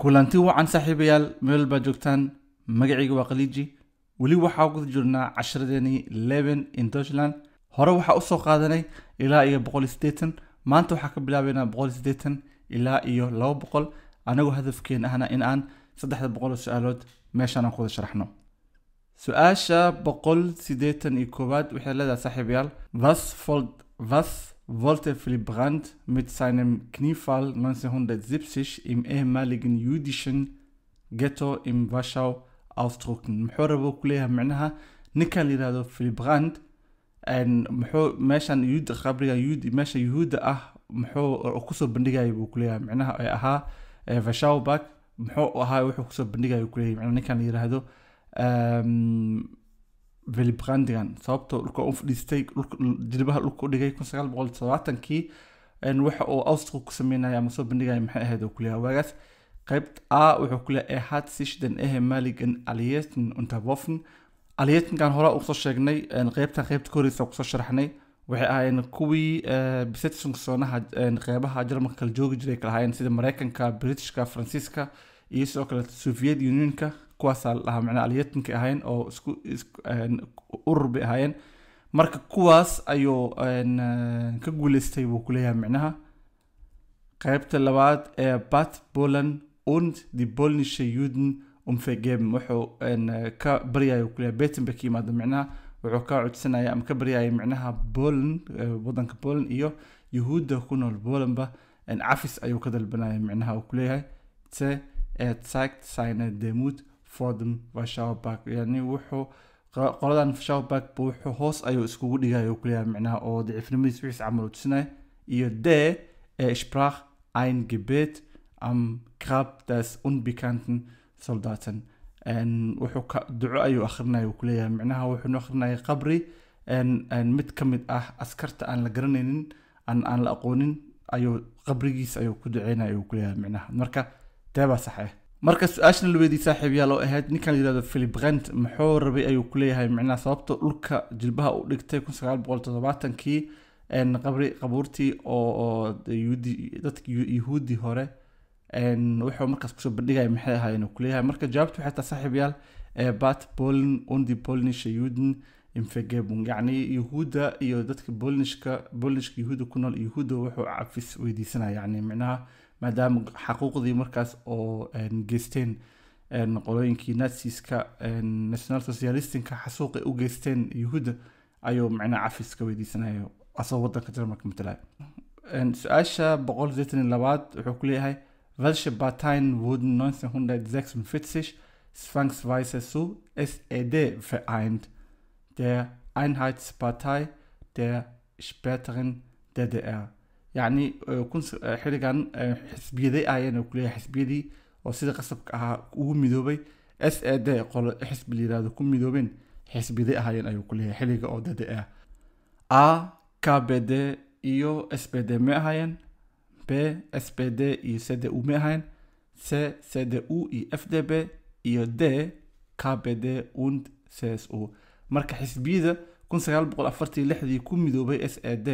Kulanti wacan, saaxiibayaal, meel baa joogtaan. Magacayga waa Khaliiji. Weli waxaa ku jirnaa casharadeenii Leben in Deutschland. Hore waxaa usoo qaadanay ilaa iyo 180. Maanta waxaa ka bilaabaynaa 180 ilaa iyo 200, anagoo hadafkeen ahna in aan 300 oo su-aalood meeshaan aan ku wada sharaxno. Su-aasha 181aad waxay leedahay, saaxiibayaal, Was wollte Willy Brandt mit seinem Kniefall 1970 im ehemaligen jüdischen Ghetto im Warschau ausdrücken? Muxuu rabo ku leeyahay micnaha ninkan la yihahdo Willy Brandt muxuu meeshan yuud qabriga yuud meesha yuhuudda ah muxuu kusoo bandhigaya buu kuleeyahay micnaha ee ahaa Warschau Park? Muxuu ahaa wuxuu kusoo bandhigaya buu kuleeyahay micnaha ninkan la yihahdo Willy Brandtigan, sababtoo dhulka u fadhiistay, dhulka jilbaha dhulka u dhigay 1970kii, waxa uu Ausdruck ku sameynaya ama soo bandhigaya maxay ahayd uu kuleeyahay waagaas? Qayb A wuxuu ku leeyahay: Er hat sich den ehemaligen Alliierten unterworfen. Alliiertenkan hore usoo sheegnay, qaybtan qaybta ka horeysa kusoo sharaxnay. Waxay ahaayeen kuwii Besetzungszoneha qeybaha Jarmalka kala joogi jiray kala ahaayeen, sida Mareykanka, Britishka, Faransiiska iyo sidoo kale Soviet Unionka. Kuwaasaa la dhahaa macnaha Alliiertenka ahaayeen oo isku urur bay ahaayeen. Marka kuwaas ayuu ka guuleystay buu kuleeyahay micnaha. Qaybta labaad ee: Bat Polen und die polnische Juden um Vergeben. Wuxuu ka baryaya kuleeyahay, beten bay ka yimaada micnaha, wuxuu ka codsanaya ama ka baryaya micnaha Poland, wadanka Poland iyo Yuhuudda ku nool Polandba cafis ayuu ka dalbanaya micnaha uu kuleeyahay. C: Er zeigt seine Demut vor dem Warschauer Park. Yani wuxuu qoladan Warschauer Park buu wuxuu hoos ayuu iskugu dhigaya uu kuleeyahay micnaha oo daciifnimadiisa wixiis camal uu tusinaya. Iyo D: Er sprach ein Gebet am Grab des unbekannten Soldaten. Wuxuu ka duco ayuu akhrinaya uu kuleeyahay micnaha, wuxuu akhrinaya qabri mid ka mid ah askarta aan la garanaynin, aan la aqoonin ayuu qabrigiisa ayuu ku duceynaya uu kuleeyahay micnaha. Marka teebaa sax ah? Marka su-aashana la weydiiyey, saaxiibayaal, oo ahayd ninkan la yihahdo Willy Brandt muxuu rabay ayuu kuleeyahay micnaha sababta dhulka jilbaha u dhigtay 1970kii qabri qabuurtii oo yuhuudi, dadki yuhuudi hore, wuxuu markaas kusoo bandhigaya maxay ahaayeen uu kuleeyahay? Marka jawaabtu waxay tahay, saaxiibayaal, bat Polen und die polnische Juden um Vergebung. Yacni yuhuudda iyo dadka Polnishka yuhuudda ku nool, yuhuudda wuxuu cafis weydiisanaya, yacni micnaha maadaama xaquuqdii markaas oo geysteen qolooyinkii Naziska, National Socialistinka, xasuuqay u geysteen yuhuudda ayuu macnaha cafis ka weydiisanaya asagoo wadanka Jarmalka matalaya. Su-aasha 182aad wuxuu ku leeyahay: Welche Parteien wurden 1946 zwangsweise zu SED vereint, der Einheitspartei der späteren DDR? Yacni xilligan xisbiyaday ahaayeen oo kuleeyahay, xisbiyadii oo sida qasabka ahaa ugu midoobay SED, qolo xisbi la yirahdo ku midoobeen, xisbiyaday ahaayeen ayuu kuleeyahay xilliga oo DDR? A: KPD iyo SPD ma ahaayeen. B: SPD iyo CDU ma ahaayeen. C: CDU iyo FDP. Iyo D: KPD und CSU. Marka xisbiyada 1946dii ku midoobay SED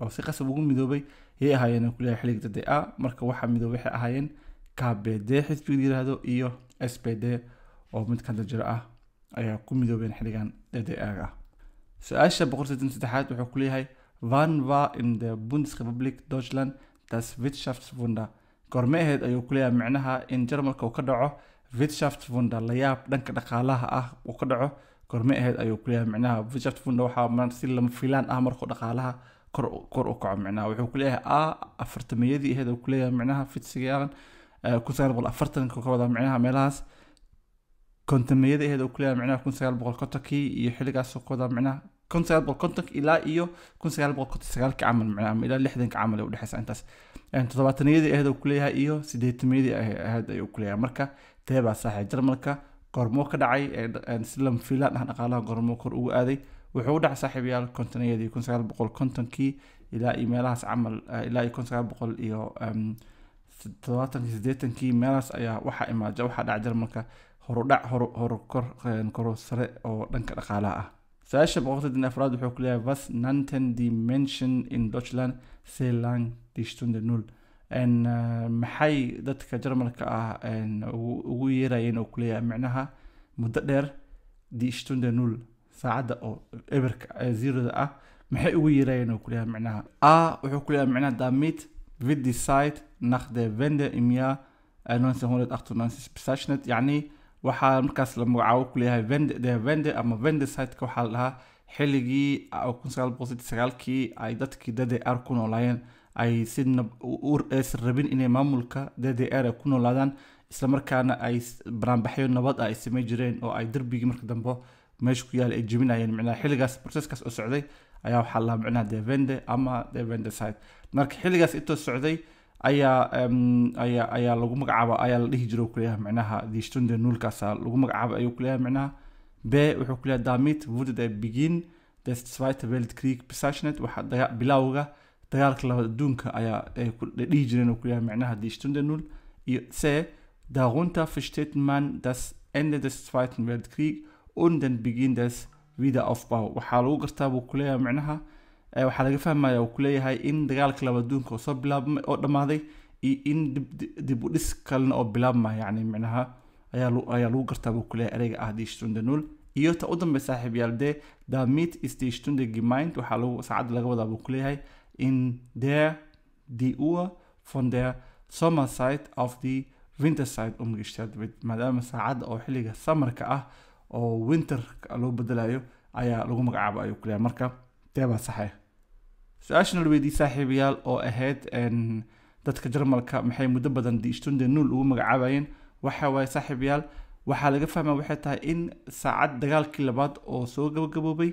oo si qasab ugu midoobay yay ahaayeen kuleeyahay xilliga DDR? Marka waxaa midoobay waxay ahaayeen KPD xisbiga la yiraahdo iyo SPD oo mid kanta jiro ah ayaa ku midoobeen xilligan DDR ah. Su-aasha 183aad wuxuu ku leeyahay: Wann war in der Bundesrepublik Deutschland das Wirtschaftswunder? Goorme ahayd ayuu ku leeyahay micnaha in Jarmalka uu ka dhaco Wirtschaftswunder, layaab dhanka dhaqaalaha ah uu ka dhaco, goorme ahayd ayuu ku leeyahay micnaha? Wirtschaftswunder waxaa si lama filaan ah markuu dhaqaalaha kor u kaco micnaha. Wuxuu ku leeyahay A: afartameeyadii ahayd uu ku leeyahay micnaha, fitsigaagan 1940ka ka wadaa micnaha meelahaas. Kontameeyadii ahayd uu ku leeyahay micnaha, 1950kii iyo xilligaas ka wadaa micnaha, 1950 ilaa iyo 1959kii camal micnaha, ama ilaa 60ka camal ay udhexeysa intaas. Toddobaataniyadii ahayd uu ku leeyahay iyo sideetamiyadii ahayd ayuu ku leeyahay. Marka tee baa saaxay? Jarmalka goormoo ka dhacay si lama filaan ah dhaqaalaha, goormoo kor ugu aaday? Wuxuu u dhacay, saaxiibayaal, kontoniyadii, 1950kii ilaa iyo meelahaas camal, ilaa iyo 1970kii, 80kii meelahaas ayaa waxaa imaada, waxaa dhacay Jarmalka horudhac hor hor kor kor sare oo dhanka dhaqaalaha ah. Su-aasha 184aad wuxuu ku leeyahay: Was nannten die Menschen in Deutschland sehr lang die Stunde Null? Maxay dadka Jarmalka ah ugu yeerayeen oo kuleeyahay micnaha muddo dheer die Stunde Null, saacadda oo eberka zeroda ah, maxay ugu yeerayeen oo kuleeyahay micnaha? A wuxuu kuleeyahay micnaha damit wird die Zeit nach der Wende im Jahr 1998 bezeichnet. Yacni waxaa markaas la magacaabo kuleeyahay Wende, der Wende ama Wende-Zeitka waxaa la dhahaa xilligii 1989kii ay dadkii DDR ku noolaayeen ay si aysan rabin inay maamulka DDR ay ku noolaadaan, isla markaana ay banaanbaxyo nabad ah ay samey jireen oo ay darbigii marka dambe meesha ku yaala ay jebinayeen. Micnaha xilligaas processkaas oo socday ayaa waxaa la dhahaa micnaha der Wende ama der Wende-Zeit. Marka xilligaas intoo socday ayaa lagu magacaaba, ayaa la dhihi jiray oo kuleeyahay micnaha die Stunde Nullkaasa lagu magacaaba ayuu kuleeyahay micnaha. B wuxuu kuleeyahay damit wurde der Beginn des Zweiten Weltkrieg bezeichnet. Waxa bilowga dagaalka labaad adduunka ayaa ay ku dhihi jireen oo kuleeyahay micnaha die Stunde Null. Iyo C, darunter versteht man das Ende des Zweiten Weltkrieg und den Beginn des Wiederaufbau. Waxaa lagu gartaa buu kuleeyahay micnaha, waxaa laga fahmaya uu kuleeyahay in dagaalka labaad adduunka oo soo bilaabmay oo dhammaaday iyo in dib u dhis kalena oo bilaabmaya, yacni micnaha ayaa lagu gartaa buu kuleeyahay ereyga ah die Stunde Null. Iyo ta u dambeysa saaxiibayaal de damit ist die Stunde gemeint, waxaa lagu saacadda laga wadaa buu kuleeyahay in der die Uhr von der Sommerzeit auf die Winterzeit umgestellt wird, maadaama saacadda oo xilliga samarka ah oo winter loo bedelayo ayaa lagu magacaabo ayuu kuleeyahay. Marka dee baa saxay su-aashana la weydiiyey saaxiibayaal oo ahayd dadka Jarmalka maxay muddo badan die Stunde Null ugu magacaabayeen? Waxa waaye saaxiibayaal, waxaa laga fahmaa waxay tahay in saacad dagaalkii labaad oo soo gabagaboobay,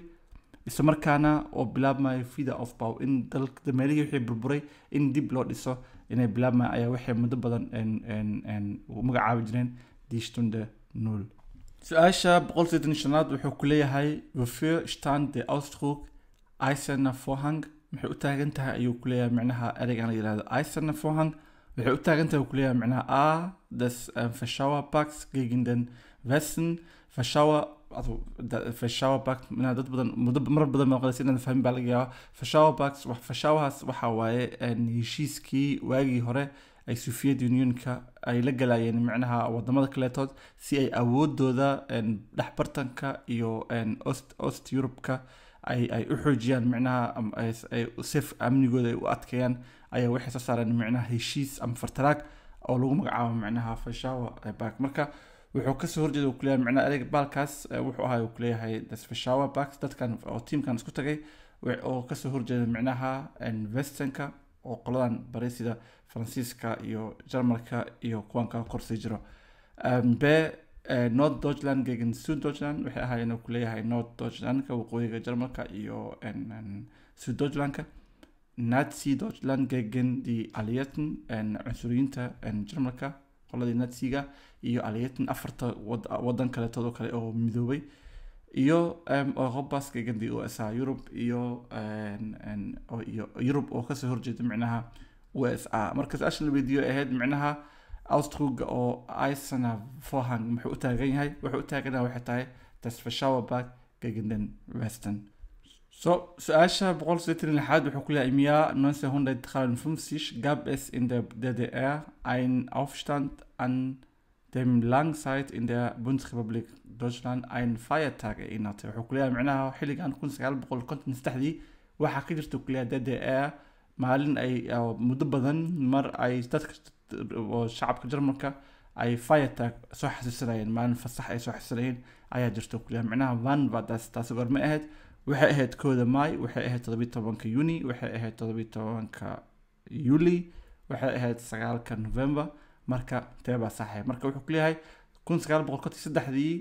isla markaana oo bilaabmayo Wiederaufbau, in dalka meelihii wixii burburay in dib loo dhiso inay bilaabmayo, ayaa waxay muddo badan ugu magacaabi jireen die Stunde Null. Su-aasha 185aad wuxuu ku leeyahay wofür stand der Ausdruck Eiserner Vorhang? Maxay u taagan tahay ayuu ku leeyahay micnaha ereygan la yihahdo Eiserner Vorhang? Waxay u taagan tahay uu ku leeyahay micnaha A, des Warschauer Pakts gegen den Westen. Warschauer, also Warschauer Pakt, micnaha dad badan muddo marar badan maqlaysa inaan fahmin baa laga yaabaa. Warschauer Pakt, Warschawahaas waxa waaye heshiiskii waagii hore ay Soviet Unionka ay la galayeen micnaha wadamada kaleetood si ay awoodooda dhexbartanka iyo Ost Europe-ka ay u xoojiyaan, micnaha ay sef amnigooda ay u adkeeyaan, ayaa waxay soo saareen micnaha heshiis ama fartaraag oo lagu magacaabo micnaha Warschauer Pakt. Marka wuxuu kasoo horjeeda uu kuleeyahay micnaha ereyga baalkaas, wuxuu ahaa uu kuleeyahay das Warschauer Pakt dadkan oo tiimkan isku tagay oo kasoo horjeeda micnaha Westernka oo qoladan bari sida Faransiiska iyo Jarmalka iyo kuwan kala korsii jiro. B, Norddeutschland gegen Süddeutschland, waxay ahaayeen uu kuleeyahay Norddeutschlandka waqooyiga Jarmalka iyo Süddeutschlandka. Nazi Deutschland gegen die Alliierten, cunsuriyiinta Jarmalka qoladii Naziga iyo Alliierten afarta wadan kaleetood oo kale oo midoobay, iyo Europas gegen die USA, Europe iyo iyo Europe oo kasoo horjeeda micnaha USA. Marka su-aasha la weydiiyo ay ahayd micnaha Ausdruck oo Eiserner Vorhang muxuu u taagan yahay? Wuxuu u taagan yahay waxay tahay das Warschauer Pakt gegen den Westen. So, su-aasha 186aad wuxuu ku leeyahay im Jahr 1953 gab es in der DDR einen Aufstand, an dem lange Zeit in der Bundesrepublik Deutschland ein Feiertag erinnerte. Wuxuu ku leeyahay micnaha xilligan 1953dii waxaa ka jirta ku leeyahay DDR maalin ay oo muddo badan mar ay dadka oo shacabka Jarmalka ay Feiertag soo xasuusanayeen, maalin fasax ay soo xasuusanayeen ayaa jirta ku leeyahay micnaha. Wann war das? Taasi goorma ahayd? Waxay ahayd 1da Maay, waxay ahayd 17ka Juni, waxay ahayd 17ka Juli, waxay ahayd 9ka November. Marka tee baa saxay? Marka wuxuu ku leeyahay 1953dii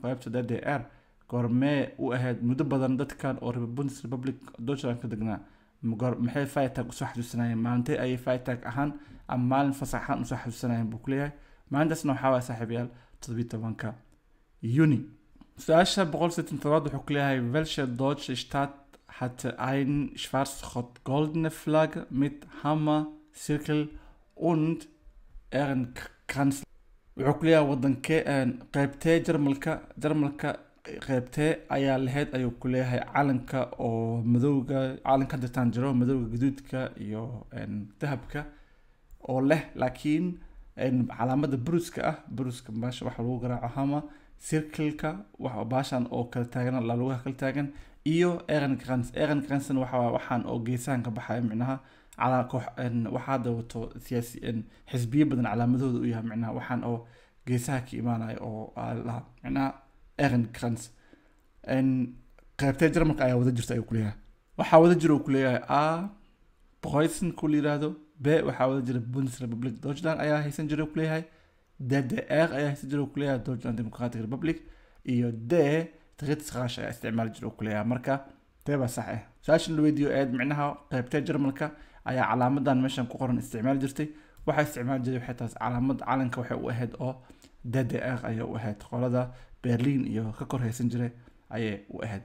qaybta DDR goormee u ahayd muddo badan dadkan oo Bundesrepublik Deutschland ka degnaa maxay Feiertag usoo xasuusanayeen, maalintee ayay Feiertag ahaan ama maalin fasax ahaan usoo xasuusanayeen buu ku leeyahay. Maalintaasna waxaa waaya saaxiibayaal 17ka Juni. Su-aasha 167aad wuxuu ku leeyahay welche deutsche Stadt hatte ein schwarz-rot-goldene Flagge mit Hammer, Sichel und Ehrenkranz? Wuxuu ku leeyahay wadankee, qaybtee Jarmalka qaybtee ayaa lahayd ayuu ku leeyahay calanka oo madowga, calanka dirtaan jiro madowga, gaduudka iyo dahabka. oo leh laakiin calaamada bruska ah, bruska baasha waxa lagu garaaco hama circle-ka, waxa baashan oo kala taagan, lugaha kala taagan, iyo Ehrenkrantz. Ehrenkrantz waxa waxaan oo geesahan ka baxaya, micnaha calaa koox waxa hadda wato siyaasi xisbiyo badan calaamadooda u yahay, micnaha waxaan oo geesaha ka imaanaya oo lahaa micnaha Ehrenkrantz. Qaybtee Jarmalka ayaa wada jirta ayuu kuleeyahay? Waxaa wada jira uu kuleeyahay A, Preußen ku la yiraahdo, B, waxaa wada jira Bundesrepublik Deutschland ayaa haysan jiray uu kuleeyahay, DDR ayaa haysan jiray uu kuleeyahay, Deutschland Democratic Republic, iyo D, Drittes Reich ayaa isticmaali jiray uu kuleeyahay. Marka tee baa sax ah? Su-aashan la weydiiyo eed micnaha qaybtee Jarmalka ayaa calaamadan meeshan ku qoran isticmaali jirtay? Waxaa isticmaali jiray waxay taas calaamad calanka waxay u ahayd oo DDR ayay u ahayd, qolada Berlin iyo ka kor haysan jiray ayay u ahayd.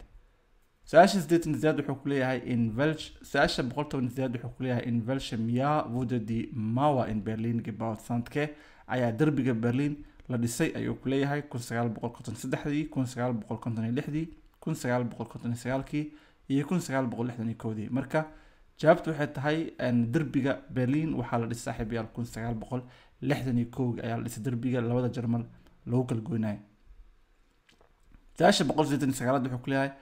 Su-aasha 88aad wuxuu ku leeyahay in welch, su-aasha 118aad wuxuu ku leeyahay: In welchem Jahr wurde die Mauer in Berlin gebaut? Sanadkee ayaa derbiga Berlin la dhisay ayuu ku leeyahay? 1953dii, 1956dii, 1959kii iyo 1961dii. Marka jawaabtu waxay tahay derbiga Berlin waxaa la dhisay, saaxiibayaal, 1961 ayaa la dhisay derbiga labada Jarmal lagu kala goynayo. Su-aasha 189aad wuxuu ku leeyahay: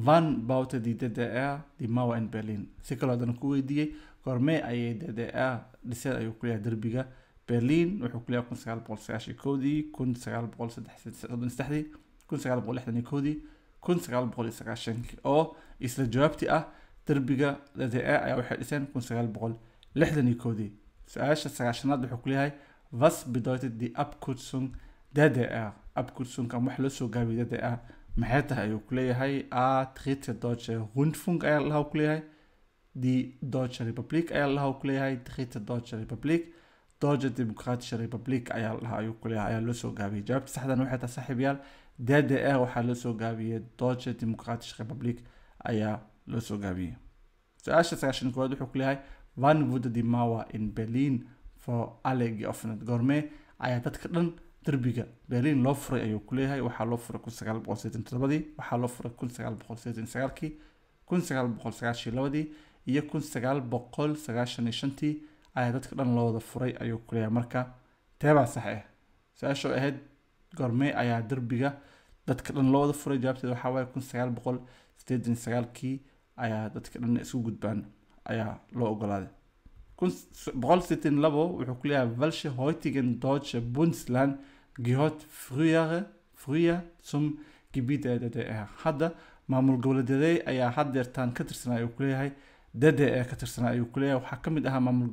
Wann baute die DDR die Mauer in Berlin? Si kaloo haddana ku weydiiyey, goormee ayay DDR dhiseen ayuu ku leeyahay derbiga Berlin? Wuxuu ku leeyahay 1991dii, 1933dii, 1961dii, 1990kii, oo isla jawaabtii ah derbiga DDR ayaa waxay dhiseen 1961dii. Su-aasha 90aad wuxuu ku leeyahay: Was bedeutet die Abkürzung DDR? Abkürzung ama wax loo soo gaabiyay DDR maxay tahay ayuu ku leeyahay? A, Dritte Deutsche Rundfunk ayaa lahaa ku leeyahay, die Deutsche Republik ayaa lahaa ku leeyahay, Dritte Deutsche Republik, Deutsche Demokratische Republik ayaa lahaa ayuu ku leeyahay ayaa loo soo gaabiyay. Jawaabta saxdan waxay tahay, saaxiibayaal, DDR waxaa loo soo gaabiyey Deutsche Demokratische Republik ayaa loo soo gaabiyey. Su-aasha 91aad wuxuu ku leeyahay: Wann wurde die Mauer in Berlin für alle geöffnet? Goormee ayaa dadka dhan derbiga Berlin loo furay ayuu ku leeyahay? Waxaa loo furay 1987dii, waxaa loo furay 1989kii, 1992dii iyo 1995tii ayaa dadka dhan loo wada furay ayuu ku leeyahay. Marka teebaa sax ah? Su-aasha oo ahayd goormee ayaa derbiga dadka dhan loo wada furay, jawaabteeda waxaa waaye 1989kii ayaa dadka dhan isku gudbaan ayaa loo ogolaaday. 182 wuxuu ku leeyahay: Welche heutigen deutsche Bundesland gehört früher zum Gebiet der DDR? Hadda maamul goboleedyadee ayaa haddeertaan ka tirsanaa ayuu ku leeyahay DDR ka tirsanaa ayuu ku leeyahay? Waxaa ka mid ahaa maamul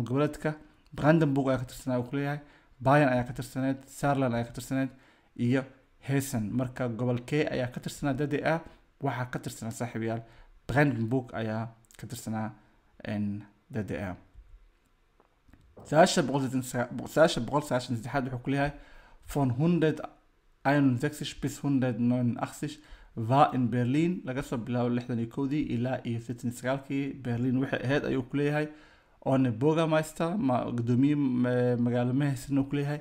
goboleedka Brandenburg ayaa ka tirsanaa ayuu ku leeyahay, Bayern ayaa ka tirsaneed, Saarland ayaa ka tirsaneed iyo Hessen. Marka gobolkee ayaa ka tirsanaa DDR? Waxaa ka tirsanaa, saaxiibayaal, Brandenburg ayaa ka tirsanaa DDR. Su-aasha 193aad wuxuu ku leeyahay: Von 161 bis 189 war in Berlin. Laga soo bilaabo 61dii ilaa iyo 89kii Berlin waxay ahayd ayuu ku leeyahay: Ohne Bürgermeister, ma gudoomiye magaalo ma haysan uu ku leeyahay,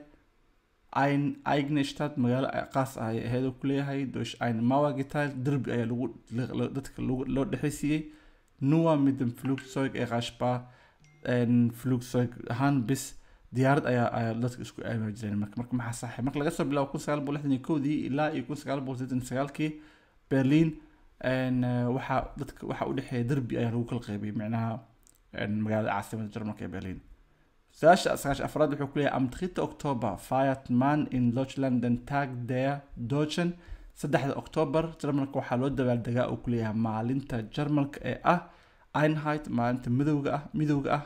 ein eigene Stadt, magaalo qaas ah ayay ahayd uu ku leeyahay, durch eine Mauer geteilt, derbi ayaa lagu dadka loo dhexaysiiyey, nur mit dem Flugzeug erreichbar, Flugzeug ahaan bis diyaarad ayaa dadka isku aami jireen. Marka maxaa saxay? Marka laga soo bilaabo 1961dii ilaa iyo 1989kii Berlin waxaa dadka waxaa u dhexeeya derbi ayaa lagu kala qaybiyay, micnaha magaalada caasimada Jarmalka ee Berlin. Su-aasha 94aad wuxuu ku leeyahay: Am 3. Oktober feiert man in Deutschland den Tag der Deutschen. 3da October Jarmalka waxaa loo dabaaldegaa uu ku leeyahay maalinta Jarmalka ee ah Einheit, maalinta midowga ah,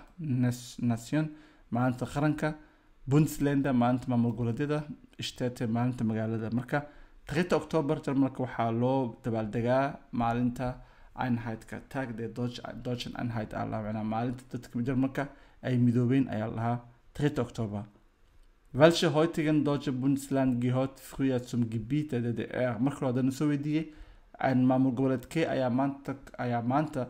Nation, maalinta qaranka, Bundesländer, maalinta maamul goboleedyada, Städte, maalinta magaalada. Marka 3 October Jarmalka waxaa loo dabaaldegaa maalinta Einheit-ka, Tag der Deutschen Einheit aa la macnaa, maalinta dadka Jarmalka ay midoobeen ayaa la dhahaa 3 October. Welche heutigen deutsche Bundesland gehört früher zum Gebiet der DDR? Marka hore haddana soo weydiiyey maamul goboleedkee ayaa maanta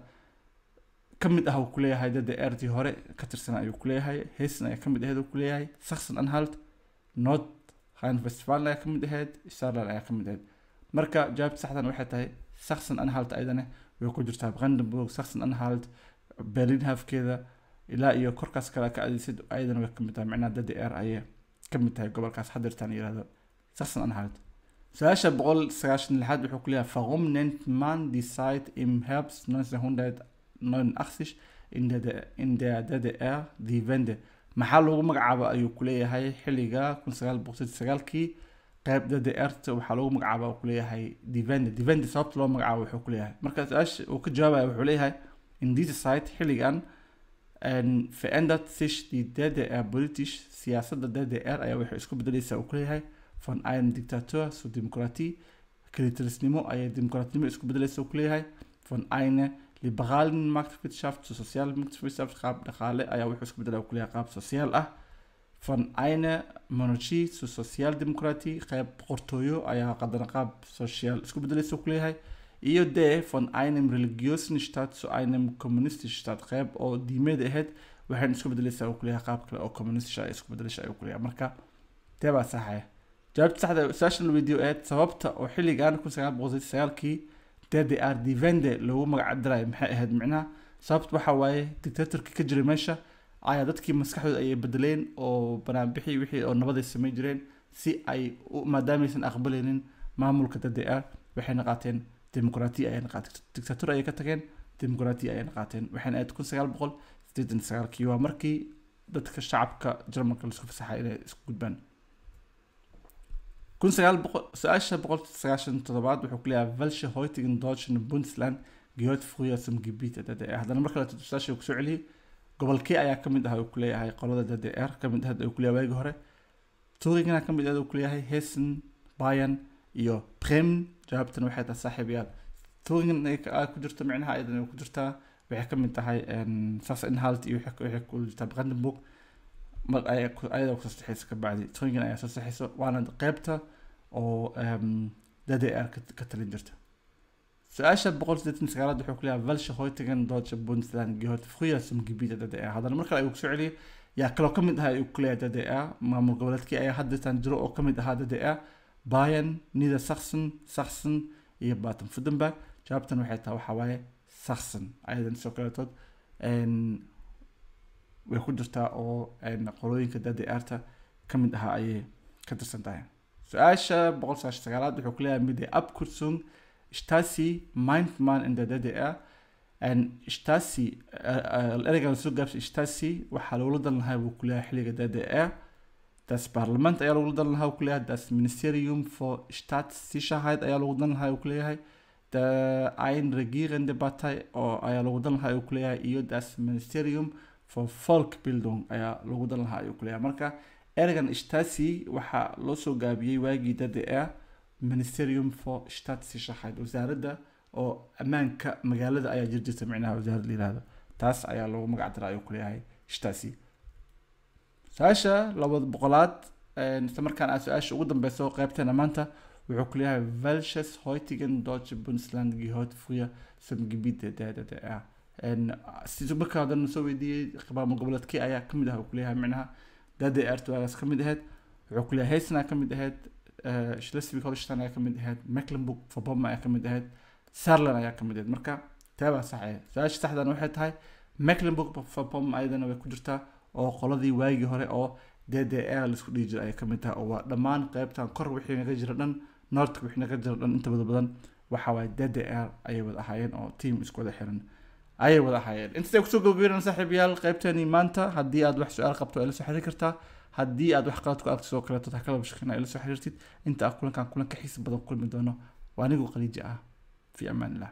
ka mid ah uu kuleeyahay DDR-tii hore ka tirsanaa ayuu kuleeyahay? Hessen ayaa ka mid ahayd uu kuleeyahay, Sachsen Anhalt, Nord Rhine-Westfalen ayaa ka mid ahayd, Saarland ayaa ka mid ahayd. Marka jawaabta saxdan waxay tahay Sachsen Anhalt, ayadana way ku jirtaa Brandenburg, Sachsen Anhalt, Berlin hafkeeda. Ilaa iyo korkaas kale ka aadaysid, ayadana way kamid tahay micnaha DDR ayay kamid tahay gobolkaas hadeertaan yirahdo Sachsen-Anhalt. Su-aasha 196aad wuxuu ku leeyahay: Warum nennt man die Zeit im Herbst 1989 in der DDR die Wende? Maxaa loogu magacaaba ayuu ku leeyahay xilliga 1989kii qayb DDR-ta waxaa loogu magacaaba uu ku leeyahay die Wende? Die Wende sababta loo magacaabo wuxuu ku leeyahay. Marka su-aasha uu ka jawaabaya wuxuu leeyahay: In dieser Zeit, xilligan, verändert sich die DDR politisch, siyaasadda DDR ayaa waxay isku bedelaysaa uu ku leeyahay, von einem Diktatur zur Demokratie, kalitalisnimo ayay dimuqraadnimo isku bedelaysa uu ku leeyahay, von einer liberalen Marktwirtschaft zur sozialen Marktwirtschaft, qaab dhaqaale ayaa wuxuu isku bedelaya uu ku leeyahay qaab social ah, von einer Monarchie zur Sozialdemokratie, qayb boqortooyo ayaa qadana qaab social isku bedelaysa uu ku leeyahay, iyo de von einem religiösen Staat zu einem kommunistischen Staat, qayb oo diimeed ahayd waxayna isku bedelaysaa uu ku leeyahay qaab kale oo communist ay isku bedelaysa ayuu ku leeyahay. Marka tee baa saxaya? Jawaabta saxda su-aashan la weydiiyo ahayd sababta oo xilligan 1989kii DDR die Wende loogu magac diray maxay ahayd micnaha? Sababta waxa waaye dictatorkii ka jiray meesha ayaa dadkii maskaxdooda ayay bedeleen oo banaanbixii wixii oo nabaday samayn jireen si ay maadaamaysan aqbalaynin maamulka DDR, waxayna qaateen dimuqraatiya ayayna qaateen. Dictator ayay ka tageen, dimuqraatiya ayayna qaateen. Waxayna ahayd 1989kii, waa markii dadka shacabka Jarmalka laisku fasaxay inay isku gudbaan. Kun sagaal boqol su-aasha 197aad wuxuu ku leeyahay: Welche heutigen deutschen Bundesland gehört früher zum Gebiet der DDR? Haddana mar kale su-aasha uu kusoo celiyey, gobolkee ayaa kamid ah uu ku leeyahay qolada DDR kamid ah uu ku leeyahay waagii hore? Thüringen kamid ah uu ku leeyahay, Hessen, Bayern iyo Bremen. Jawaabtana waxay tahay, saaxiibayaal, Thüringen ay ku jirto micnaha ayadana way ku jirtaa. Waxay kamid tahay Sachsen-Anhalt iyo waxay ku jirtaa Brandenburg. Mar ayada kusoo saxayso ka bacdi Thüringen ayaa soo saxayso, waana qeybta oo DDR ka talin jirta. Su-aasha 189aad wuxuu ku leeyahay: Welche heutigen deutsche Bundesland gehört früher zum Gebiet der DDR? Haddana mar kale ayuu kusoo celiyey, yaa kaloo ka mid ahaa ayuu ku leeyahay DDR? Maamul goboleedkii ayaa haddeetan jiro oo ka mid ahaa DDR? Bayern, Niedersachsen, Sachsen iyo Baden-Württemberg. Jawaabtan waxay tahay waxaa waaye Sachsen. Ayadan sidoo kaletood way ku jirtaa oo qolooyinka DDR-ta ka mid ahaa ayay ka tirsan tahay. Su-aasha 199aad wuxuu ku leeyahay: Mit der Abkürzung Stasi meint man in der DDR. Stasi, ereygan lasoo gaabsay Stasi waxaa loola dan lahaa buu ku leeyahay xilliga DDR: das Parlament ayaa loola dan lahaa uu ku leeyahay, das Ministerium für Staatssicherheit ayaa loogu dan lahaa uu ku leeyahay, der ein regierende Partei oo ayaa loogu dan lahaa uu ku leeyahay, iyo das Ministerium für Volksbildung ayaa loogu dan lahaa ayuu ku leeyahay. Marka ereygan Stasi waxaa loo soo gaabiyey waagii DDR Ministerium für Staatssicherheit, wasaaradda oo ammaanka magaalada ayaa jir jirta micnaha wasaaradda la yihahdo, taas ayaa loogu magac daraa ayuu ku leeyahay Stasi. Su-aasha 200aad, isla markaan aad su-aasha ugu dambeyso qeybteena maanta, wuxuu ku leeyahay: Welches heutigen deutsche Bundesland gehört früher zum Gebiet der DDR? Marka haddana soo weydiiyey maamul goboleedkii ayaa kamid ah uu kuleeyahay micnaha DDR waagaas kamid ahayd? Wuxuu kuleeyahay Hessen ayaa kamid ahayd, Schleswig Holstein ayaa kamid ahayd, Mecklenburg Vorpommern ayaa kamid ahayd, Saarland ayaa kamid ahayd. Marka teebaa saxaya? Su-aasha saxdana waxay tahay Mecklenburg Vorpommern. Ayadana way ku jirtaa oo qoladii waagii hore oo DDR laisku dhihi jiray ayay kamid tahay, oo waa dhammaan qeybtan kor wixii naga jira dhan, northka wixii naga jira dhan, inta badan waxa waaye DDR ayay wada ahaayeen oo team isku wada xiran ayay wada ahaayeen. Intaasay kusoo gabagabeynaan, saaxiibayaal, qaybteeni maanta. Haddii aad wax su-aal qabto waa ila soo xiriiri kartaa. Haddii aad wax qalad ku aragto sidoo kaleeto ha kala bashaqina ila soo xiriirtid. Inta aan kulankan kulan ka xiisa badan kulmi doono, waa anigoo Khaliiji ah. Fi amaan illah.